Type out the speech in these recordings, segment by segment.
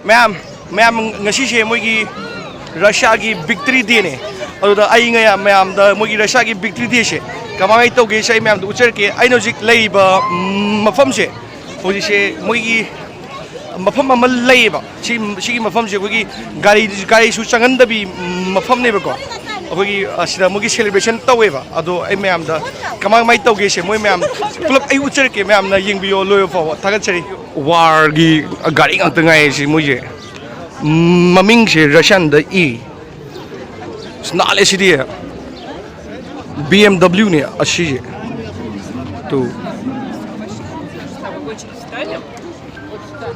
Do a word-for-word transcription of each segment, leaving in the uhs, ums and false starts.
ꯃꯌꯥꯝ, ꯃꯌꯥꯝ, ꯉꯁꯤꯁꯦ ꯃꯣꯏꯒꯤ ꯔꯁꯤꯌꯥꯒꯤ victory dayꯅꯦ꯫ ꯑꯗꯨꯗ ꯑꯩ ꯉꯌꯥ-, ꯃꯌꯥꯝꯗ ꯃꯣꯏꯒꯤ ꯔꯁꯤꯌꯥꯒꯤ victory dayꯁꯦ ꯀꯃꯥꯏꯅ ꯇꯧꯒꯦꯁꯦ ꯑꯩ ꯃꯌꯥꯝꯗ ꯎꯠꯆꯔꯛꯀꯦ꯫ ꯑꯩꯅ ꯍꯧꯖꯤꯛ ꯂꯩꯔꯤꯕ, ꯎꯝ, ꯃꯐꯝꯁꯦ, ꯍꯧꯖꯤꯛꯁꯦ ꯃꯣꯏꯒꯤ ꯃꯐꯝ ꯑꯃ ꯂꯩꯌꯦꯕ꯫ ꯁꯤ, ꯁꯤꯒꯤ ꯃꯐꯝꯁꯦ ꯑꯩꯈꯣꯏꯒꯤ ꯒꯥꯔꯤ, ꯒꯥꯔꯤꯁꯨ ꯆꯪꯍꯟꯗꯕꯤ ꯃꯐꯝꯅꯦꯕꯀꯣ꯫ ꯑꯩꯈꯣꯏꯒꯤ ꯑꯁꯤꯗ ꯃꯣꯏꯒꯤ celebration ꯇꯧꯋꯦꯕ꯫ ꯑꯗꯣ ꯑꯩ ꯃꯌꯥꯝꯗ ꯀꯃꯥꯏ ꯀꯃꯥꯏ ꯇꯧꯒꯦꯁꯦ ꯃꯣꯏ ꯃꯌꯥꯝ ꯄꯨꯂꯞ ꯑꯩ ꯎꯠꯆꯔꯛꯀꯦ, ꯃꯌꯥꯝꯅ ꯌꯦꯡꯕꯤꯌꯣ ꯂꯣꯏꯕ ꯐꯥꯎꯕ꯫ ꯊꯥꯒꯠꯆꯔꯤ꯫ Warꯒꯤ ꯒꯥꯔꯤ ꯉꯥꯛꯇ ꯉꯥꯏꯌꯦ ꯁꯤ ꯃꯣꯏꯁꯦ꯫ ꯃꯃꯤꯡꯁꯦ Russianꯗ ꯏ꯫ ꯑꯁ, ꯅꯥꯜꯂꯦ ꯁꯤꯗꯤ꯫ BMWꯅꯦ ꯑꯁꯤꯁꯦ꯫ ꯇꯨ꯫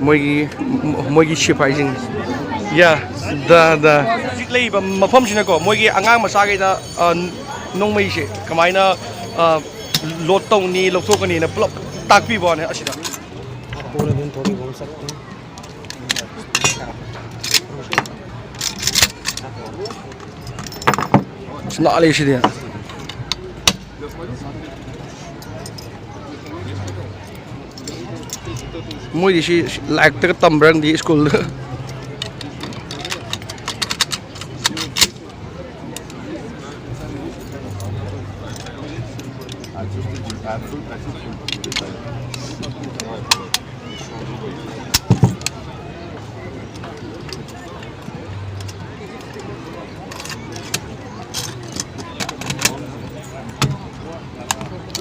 ꯃꯣꯏꯒꯤ, ꯃꯣꯏꯒꯤ ꯁꯤꯐꯥꯏꯁꯤꯡ꯫ ꯌꯥ, ꯗ, ꯗ꯫ ꯍꯧꯖꯤꯛ ꯂꯩꯔꯤꯕ ꯃꯐꯝꯁꯤꯅꯀꯣ, ꯃꯣꯏꯒꯤ ꯑꯉꯥꯡ ꯃꯆꯥꯈꯩꯗ, ꯑ, ꯅꯣꯡꯃꯩꯁꯦ ꯀꯃꯥꯏꯅ, ꯑ, load ꯇꯧꯅꯤ, ꯂꯧꯊꯣꯛꯀꯅꯤꯅ ꯄꯨꯂꯞ ꯇꯥꯛꯄꯤꯕ ꯋꯥꯅꯦ ꯑꯁꯤꯗ꯫ पूरे दिन थोड़ी घूम सकते हैं। ꯑꯁ, ꯅꯥꯜꯂꯦ ꯁꯤꯗꯤ꯫ ꯃꯣꯏꯗꯤ ꯁꯤ ꯂꯥꯏꯔꯤꯛꯇꯒ ꯇꯝꯕ꯭ꯔꯥ ꯈꯪꯗꯦ ꯁ꯭ꯀꯨꯜꯗ꯫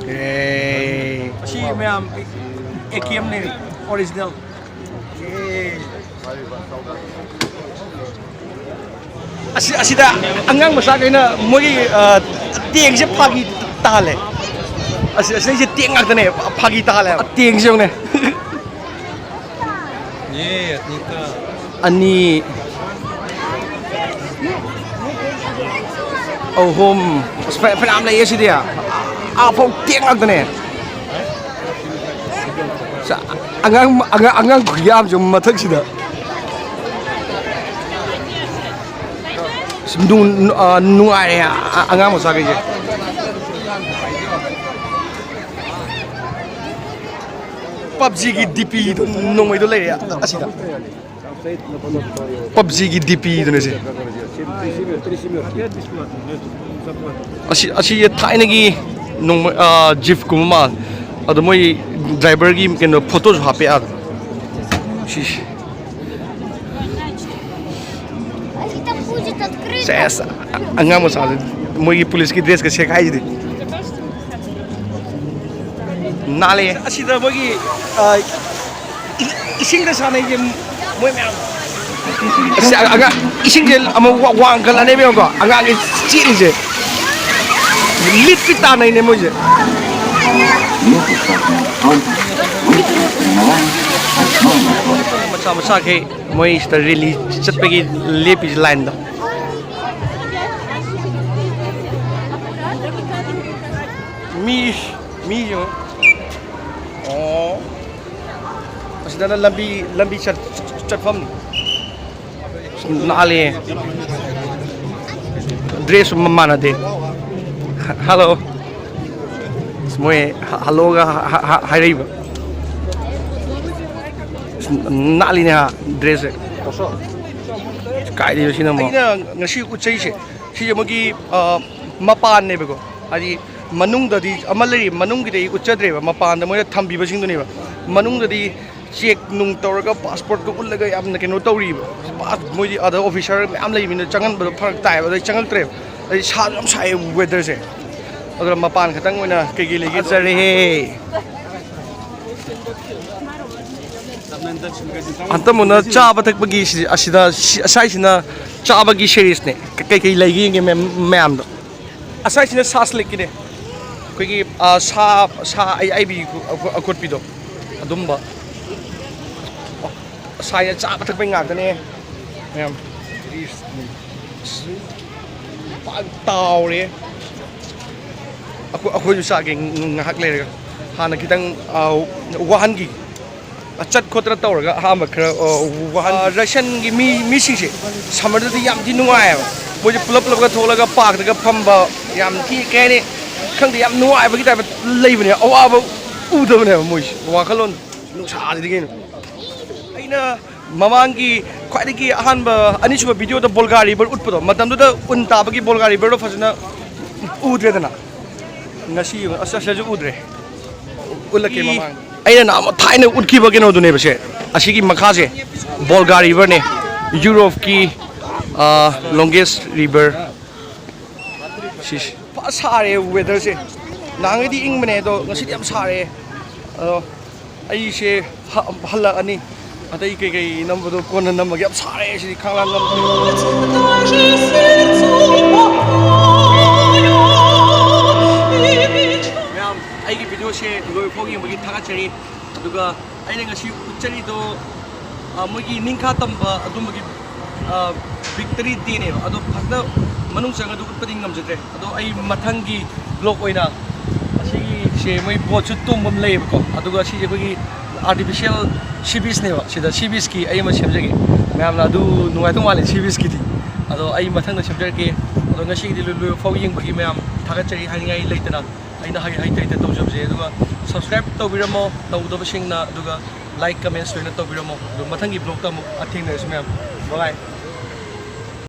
ꯑꯦ꯫ ꯑꯁꯤ ꯃꯌꯥꯝ ꯑꯦ ꯀꯦ ꯑꯦꯝꯅꯦ, original꯫ ꯑꯦ꯫ ꯑꯁꯤ, ꯑꯁꯤꯗ ꯑꯉꯥꯡ ꯃꯆꯥꯈꯩꯅ ꯃꯣꯏꯒꯤ, ꯑ, ꯇꯦꯡꯁꯦ ꯐꯥꯒꯤ ꯇꯥꯍꯜꯂꯦ꯫ ꯑꯁꯤ, ꯑꯁꯤꯁꯦ ꯇꯦꯡ ꯉꯥꯛꯇꯅꯦ, ꯐꯥꯒꯤ ꯇꯥꯍꯜꯂꯦ꯫ ꯇꯦꯡꯁꯦ ꯌꯦꯡꯉꯨꯅꯦ꯫ ꯑꯅꯤ, ꯑꯍꯨꯝ, ꯑꯁ, ꯐ-, ꯐꯅꯌꯥꯝ ꯂꯩꯌꯦ ꯁꯤꯗꯤ꯫ ꯑꯥꯐꯥꯎ ꯇꯦꯡ ꯉꯥꯛꯇꯅꯦ꯫ ꯑꯁ, ꯑꯉꯥꯡ, ꯑꯉꯥꯡ, ꯑꯉꯥꯡ ꯈꯨꯌꯥꯝꯁꯦ ꯃꯊꯛꯁꯤꯗ꯫ ꯑꯁ, ꯅꯨꯡ-, ꯑ, ꯅꯨꯡꯉꯥꯏꯔꯦ, ꯑ-, ꯑꯉꯥꯡ ꯃꯆꯥꯈꯩꯁꯦ꯫ ꯄꯞꯖꯤꯒꯤ ꯗꯤ ꯄꯤꯗꯣ ꯅꯣꯡꯃꯩꯗꯣ ꯂꯩꯔꯦ ꯑꯁꯤꯗ꯫ ꯄꯞꯖꯤꯒꯤ ꯗꯤ ꯄꯤꯗꯨꯅꯦ ꯁꯦ꯫ ꯑꯁꯤ, ꯑꯁꯤ ꯊꯥꯏꯅꯒꯤ ꯅꯣꯡꯃ, ꯑꯥ, ꯖꯤꯞꯀꯨꯝꯕ ꯃꯥꯜꯂꯦ꯫ ꯑꯗꯣ ꯃꯣꯏ ꯗ꯭ꯔꯥꯏꯚꯔꯒꯤ ꯀꯩꯅꯣ ꯐꯣꯇꯣꯁꯨ ꯍꯥꯞꯄꯦ ꯑꯥꯗ꯫ ꯁꯤꯁꯦ꯫ ꯁꯦꯁ, ꯑꯉꯥꯡ ꯃꯆꯥꯁꯦ ꯃꯣꯏꯒꯤ ꯄꯨꯂꯤꯁꯀꯤ ꯗ꯭ꯔꯦꯁꯀ ꯁꯦꯠꯈꯥꯏꯁꯤꯗꯤ꯫ ꯅꯥꯜꯂꯦ꯫ ꯑꯁꯤꯗ ꯃꯣꯏꯒꯤ, ꯑ, ꯏ-, ꯏꯁꯤꯡꯗ ꯁꯥꯟꯅꯩꯁꯦ ꯃꯣꯏ ꯃꯌꯥꯝ꯫ ꯑꯁ, ꯑꯉꯥꯡ, ꯏꯁꯤꯡꯁꯦ ꯑꯃꯨꯛ ꯋꯥ-, ꯋꯥꯡꯈꯠꯂꯅꯦꯕ, ꯌꯦꯡꯉꯣꯀꯣ, ꯑꯉꯥꯡꯒꯤ ꯆꯦꯜꯂꯤꯁꯦ꯫ ꯂꯤꯠꯄꯤ ꯇꯥꯅꯩꯅꯦ ꯃꯣꯏꯁꯦ꯫ ꯃꯆꯥ ꯃꯆꯥꯈꯩ ꯃꯣꯏ ꯁꯤꯗ ꯔꯦꯂꯤ ꯆꯠꯄꯒꯤ ꯂꯦꯞꯄꯤꯁꯦ ꯂꯥꯏꯟꯗ꯫ ꯃꯤ, ꯃꯤ ꯌꯦꯡꯉꯣ꯫ ꯑꯣ꯫ ꯑꯁꯤꯗꯅ ꯂꯝꯕꯤ, ꯂꯝꯕꯤ ꯆꯠ-, ꯆꯠꯐꯝ꯫ ꯅꯥꯜꯂꯦ꯫ ꯗ꯭ꯔꯦꯁꯁꯨ ꯃ-, ꯃꯥꯟꯅꯗꯦ꯫ ꯍ-, ꯍꯜꯂꯣ꯫ ꯃꯣꯏ ꯍ-, ꯍꯜꯂꯣꯒ ꯍ-, ꯍ-, ꯍ-, ꯍꯥꯏꯔꯛꯏꯕ꯫ ꯅꯥꯜꯂꯤꯅꯦ ꯍꯥ, ꯗ꯭ꯔꯦꯁꯁꯦ꯫ ꯀꯥꯏꯗꯩꯅꯣ ꯁꯤꯅ ꯑꯃꯨꯛ? ꯑꯩꯅ ꯉꯁꯤ ꯎꯠꯆꯩꯁꯦ, ꯁꯤꯁꯦ ꯃꯣꯏꯒꯤ, ꯑ, ꯃꯄꯥꯟꯅꯦꯕꯀꯣ꯫ ꯍꯥꯏꯗꯤ ꯃꯅꯨꯡꯗꯗꯤ ꯑꯃ ꯂꯩꯔꯤ, ꯃꯅꯨꯡꯒꯤꯗꯤ ꯑꯩ ꯎꯠꯆꯗ꯭ꯔꯦꯕ, ꯃꯄꯥꯟꯗ ꯃꯣꯏꯅ ꯊꯝꯕꯤꯕꯁꯤꯡꯗꯨꯅꯦꯕ꯫ ꯃꯅꯨꯡꯗꯗꯤ ꯆꯦꯛ ꯅꯨꯡ ꯇꯧꯔꯒ ꯄꯥꯁꯄꯣꯔꯠꯀ ꯎꯠꯂꯒ ꯌꯥꯝꯅ ꯀꯩꯅꯣ ꯇꯧꯔꯤꯕ꯫ ꯄꯥꯁ-, ꯃꯣꯏꯗꯤ ꯑꯥꯗ ꯑꯣꯐꯤꯁꯔ ꯃꯌꯥꯝ ꯂꯩꯕꯅꯤꯅ ꯆꯪꯍꯟꯕꯗꯣ ꯐꯔꯛ ꯇꯥꯏꯌꯦꯕ, ꯑꯗꯩ ꯆꯪꯉꯛꯇ꯭ꯔꯦꯕ꯫ ꯑꯗꯩ ꯁꯥꯁꯨ ꯌꯥꯝ ꯁꯥꯏꯌꯦ ꯋꯦꯗꯔꯁꯦ꯫ ꯑꯗꯨꯅ ꯃꯄꯥꯟ ꯈꯛꯇꯪ ꯑꯣꯏꯅ ꯀꯩꯀꯩ ꯂꯩꯒꯦ? ꯐꯖꯔꯦꯍꯦ꯫ ꯍꯟꯇꯛ ꯑꯃꯨꯛꯅ ꯆꯥꯕ ꯊꯛꯄꯒꯤ ꯁꯤ-, ꯑꯁꯤꯗ ꯁꯤ-, ꯑꯁꯥꯏꯁꯤꯅ ꯆꯥꯕꯒꯤ ꯁꯦꯔꯤꯁꯅꯦ꯫ ꯀ-, ꯀꯩꯀꯩ ꯂꯩꯒꯦ ꯌꯦꯡꯒꯦ ꯃꯌꯥꯝ-, ꯃꯌꯥꯝꯗꯣ꯫ ꯑꯁꯥꯏꯁꯤꯅ ꯁꯥꯁ ꯂꯤꯛꯀꯤꯅꯦ꯫ ꯑꯩꯈꯣꯏꯒꯤ, ꯑ, ꯁꯥ, ꯁꯥ ꯑꯌꯥꯏꯕꯤ ꯑꯀꯣꯠꯄꯤꯗꯣ ꯑꯗꯨꯝꯕ꯫ ꯑꯣ, ꯁꯥꯏꯅ ꯆꯥꯕ ꯊꯛꯄꯩ ꯉꯥꯛꯇꯅꯦ ꯃꯌꯥꯝ꯫ ꯄꯥꯛ ꯇꯥꯎꯔꯦ꯫ ꯑꯩꯈꯣꯏ, ꯑꯩꯈꯣꯏꯁꯨ ꯆꯥꯒꯦ ꯉ-, ꯉꯥꯏꯍꯥꯛ ꯂꯩꯔꯒ꯫ ꯍꯥꯟꯅ ꯈꯤꯇꯪ, ꯑ, ꯋꯥꯍꯟꯈꯤꯒꯦ꯫ ꯆꯠ ꯈꯣꯠꯇꯅ ꯇꯧꯔꯒ ꯑꯍꯥꯟꯕ ꯈꯔ, ꯑ, ꯋꯥꯍꯟ-, ꯑ, ꯔꯁꯤꯌꯟꯒꯤ ꯃꯤ, ꯃꯤꯁꯤꯡꯁꯦ ꯁꯝꯃꯔꯗꯗꯤ ꯌꯥꯝ ꯊꯤ ꯅꯨꯡꯉꯥꯏꯌꯦꯕ꯫ ꯃꯣꯏꯁꯦ ꯄꯨꯂꯞ ꯄꯨꯂꯞꯀ ꯊꯣꯛꯂꯒ ꯄꯥꯔꯛꯇꯒ ꯐꯝꯕ, ꯌꯥꯝ ꯊꯤ, ꯀꯩ ꯍꯥꯏꯅꯤ, ꯈꯪꯗꯦ, ꯌꯥꯝ ꯅꯨꯡꯉꯥꯏꯕꯒꯤ ꯇꯥꯏꯞꯇ ꯂꯩꯕꯅꯦ꯫ ꯑꯋꯥꯕ ꯎꯗꯕꯅꯦꯕ ꯃꯣꯏꯁꯦ, ꯋꯥꯈꯜꯂꯣꯟ꯫ ꯅꯨꯡꯁꯥꯁꯤꯗꯤ ꯀꯩꯅꯣ꯫ ꯑꯩꯅ ꯃꯃꯥꯡꯒꯤ ꯈ꯭ꯋꯥꯏꯗꯒꯤ ꯑꯍꯥꯟꯕ ꯑꯅꯤꯁꯨꯕ ꯚꯤꯗꯤꯑꯣꯗ ꯕꯣꯜꯒꯥ ꯔꯤꯚꯔ ꯎꯠꯄꯗꯣ, ꯃꯇꯝꯗꯨꯗ ꯎꯟ ꯇꯥꯕꯒꯤ ꯕꯣꯜꯒꯥ ꯔꯤꯚꯔꯗꯣ ꯐꯖꯅ ꯎꯗ꯭ꯔꯦꯗꯅ꯫ ꯉꯁꯤ ꯑꯁ, ꯑꯁꯤꯁꯨ ꯎꯗ꯭ꯔꯦ꯫ ꯎꯠꯂꯛꯀꯦ ꯃꯃꯥꯡ꯫ ꯑꯩꯅ ꯅꯍꯥꯟꯃꯨꯛ ꯊꯥꯏꯅ ꯎꯠꯈꯤꯕ ꯀꯩꯅꯣꯗꯨꯅꯦꯕꯁꯦ꯫ ꯑꯁꯤꯒꯤ ꯃꯈꯥꯁꯦ ꯕꯣꯜꯒꯥ ꯔꯤꯚꯔꯅꯦ, ꯌꯨꯔꯣꯞꯀꯤ ꯂꯣꯡꯒꯦꯁ ꯔꯤꯚꯔ꯫ ꯁꯤꯁꯦ ꯐꯖ ꯁꯥꯔꯦ ꯋꯦꯗꯔꯁꯦ꯫ ꯅꯍꯥꯟꯈꯩꯗꯤ ꯏꯪꯕꯅꯦ, ꯑꯗꯣ ꯉꯁꯤꯗꯤ ꯌꯥꯝ ꯁꯥꯔꯦ꯫ ꯑꯗꯣ ꯑꯩꯁꯦ ꯍ- ꯍꯜꯂꯛꯑꯅꯤ꯫ ꯑꯇꯩ ꯀꯩꯀꯩ ꯅꯝꯕꯗꯣ ꯀꯣꯟꯅ ꯅꯝꯃꯒꯦ꯫ ꯌꯥꯝ ꯁꯥꯔꯦ ꯁꯤꯗꯤ, ꯈꯥꯡꯂꯥꯡ ꯉꯝꯗꯦ꯫ ꯃꯌꯥꯝ, ꯑꯩꯒꯤ ꯚꯤꯗꯤꯑꯣꯁꯦ ꯂꯣꯏꯐꯥꯎ ꯌꯦꯡꯕꯒꯤ ꯊꯥꯒꯠꯆꯔꯤ꯫ ꯑꯗꯨꯒ ꯑꯩꯅ ꯉꯁꯤ ꯎꯠꯆꯔꯤꯗꯣ, ꯑ, ꯃꯣꯏꯒꯤ ꯅꯤꯡꯈꯥ ꯇꯝꯕ ꯑꯗꯨꯝꯕꯒꯤ, ꯑ, ꯚꯤꯛꯇꯔꯤ ꯗꯦꯅꯦꯕ꯫ ꯑꯗꯣ ꯐꯖꯅ ꯃꯅꯨꯡ ꯆꯪꯉꯒ ꯎꯠꯄꯗꯤ ꯉꯝꯖꯗ꯭ꯔꯦ꯫ ꯑꯗꯣ ꯑꯩ ꯃꯊꯪꯒꯤ ꯕ꯭ꯂꯣꯛ ꯑꯣꯏꯅ ꯑꯁꯤꯒꯤꯁꯦ ꯃꯣꯏ ꯕꯣꯠꯁꯨ ꯇꯣꯡꯕ ꯑꯃ ꯂꯩꯌꯦꯕꯀꯣ꯫ ꯑꯗꯨꯒ ꯁꯤꯁꯦ ꯑꯩꯈꯣꯏꯒꯤ ꯑꯥꯔꯇꯤꯐꯤꯁꯤꯌꯦꯜ ꯁꯤ ꯕꯤꯆꯅꯦꯕ꯫ ꯁꯤꯗ ꯁꯤ ꯕꯤꯆꯀꯤ ꯑꯩ ꯑꯃ ꯁꯦꯝꯖꯒꯦ꯫ ꯃꯌꯥꯝꯅ ꯑꯗꯨ ꯅꯨꯡꯉꯥꯏꯗꯧ ꯃꯥꯜꯂꯦ ꯁꯤ ꯕꯤꯆꯀꯤꯗꯤ꯫ ꯑꯗꯣ ꯑꯩ ꯃꯊꯪꯗ ꯁꯦꯝꯖꯔꯛꯀꯦ꯫ ꯑꯗꯣ ꯉꯁꯤꯒꯤꯗꯤ ꯂꯣꯏ- ꯂꯣꯏꯕ ꯐꯥꯎ ꯌꯦꯡꯕꯒꯤ ꯃꯌꯥꯝ ꯊꯥꯒꯠꯆꯔꯤ ꯍꯥꯏꯅꯤꯡꯉꯥꯏ ꯂꯩꯇꯅ꯫ ꯑꯩꯅ ꯍꯩ ꯍꯩꯇ ꯍꯩꯇ ꯇꯧꯖꯕꯁꯦ꯫ ꯑꯗꯨꯒ ꯁꯕꯁꯀ꯭ꯔꯥꯏꯕ ꯇꯧꯕꯤꯔꯝꯃꯣ ꯇꯧꯗꯕꯁꯤꯡꯅ, ꯑꯗꯨꯒ ꯂꯥꯏꯛ ꯀꯃꯦꯟꯁ ꯂꯣꯏꯅ ꯇꯧꯕꯤꯔꯝꯃꯣ꯫ ꯑꯗꯣ ꯃꯊꯪꯒꯤ ꯕ꯭ꯂꯣꯛꯇ ꯑꯃꯨꯛ ꯊꯦꯡꯅꯔꯁꯤ ꯃꯌꯥꯝ꯫ ꯕꯥꯏ ꯕꯥꯏ꯫